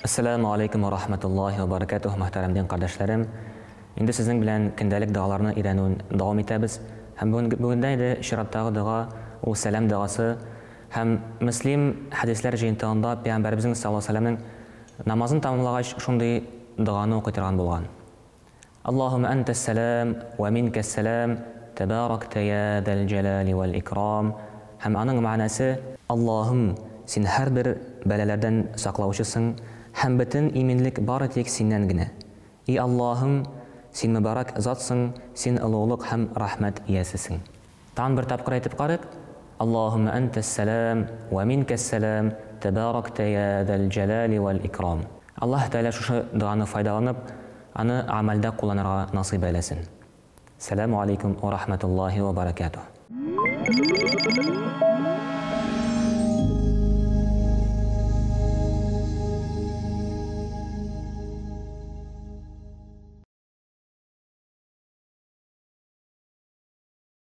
Әссәламү алейкум ва рахматуллахи ва баракатуһ, мөхтәрәм дин кардәшләрем. Инде сезнең белән көндәлек догаларны өйрәнүен дәвам итәбез. Һәм бүгендә инде чираттагы дога, ул сәлам догасы. Һәм Мөслим хәдисләр җыентыгында пәйгамбәребезнең саллаллаһу алейһи ва сәлләмнең намазын тәмамлагач шундый доганы укый торган булган. Аллаһумма әнтәс-сәлам вә минкәс-сәлам, тәбарәктә йә зәл-җәлали вәл-икрам. Һәм аның мәгънәсе, Аллаһым, Син һәрбер бәлаләрдән саклаучысың, һәм бөтен иминлек бары тик Синнән генә. И Аллаһым, Син мөбарәк Затсың, Син олуглык һәм рәхмәт иясесең. Тагын бер тапкыр әйтеп карыйк, Аллаһумма әнтәс-сәлам вә минкәс-сәлам, тәбарәктә йә зәл-җәлали вәл-икрам. Аллаһ Тәгалә шушы доганы файдаланып, аны гамәлдә кулланырга насыйп әйләсен. Сәламү алейкум вә рахматуллаһи вә баракатуһ.